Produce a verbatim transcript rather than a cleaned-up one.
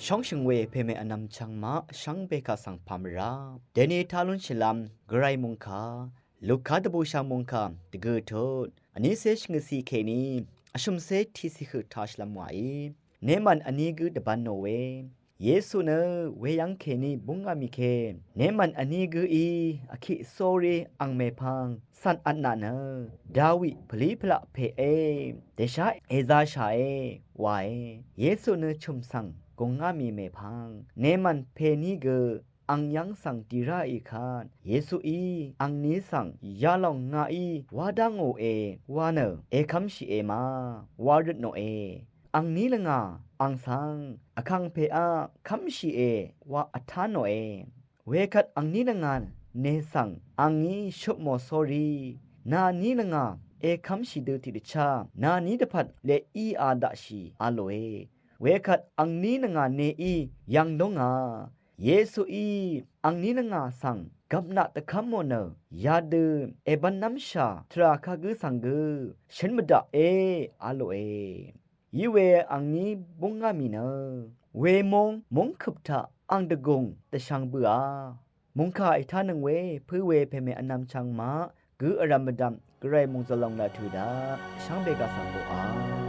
Shóngshø̀ng we pèmè vnvm chvngmaq shvngbe kaq svng pà mvrá dèni tá lúnshìlv́m gvray mòngkà Luka dvbùshv̀ng mòngkà dvgø̀ tut vnícé shvngøtcì kèní vshø̀mcé tiqcì høq tashìlv́m wàí nemàn vní gǿ dvbv̄n nò we. Yesu nø weyv́ng kèní búngá mì ke nemàn vní gǿí vkiq sórí ang mèpvng cv̀n vtnaq nø Dawi pvlí pvlaq pèé dèshá èzāshàe wae. Yesu nø chø̀m svng gùngá mì mèpvng nemàn pèní gø ang yv́ng svng dì ráì kvt Yesuí angní svng yalòng ngàí wá dá ngòe wa nø èkv́mshìe ma wa røt nòe. Angní lvngà ang svng vkàngpè aq kv́mshìe wa vtá nòe. Wekvt angní lvngà ne svng angí shøpmò sórí nàní lvngà èkv́mshì dø tiqdvchá nàní dvpvt leq íā daqshì a lòe. Wekvt angní lvngà neí yv̀ng lóngà Yesuí angní lvngà svng gvpnaq dvkv́mò nø yadø èbv́nv́mshà tvrà kagǿ svng gø shǿn mvdaqe a lòe. Yiwe angní búngá mì nø wemúng mungkøp taq ang dvgùng dvshvng bøà mòngkà ètánøng we pø̄ we pèmè vnvm chvngmaq gǿ vrv̀m mvdv̀m gvray mòngzø̀l lòng laq tø̀ daq shvngbe kaq svng bøà.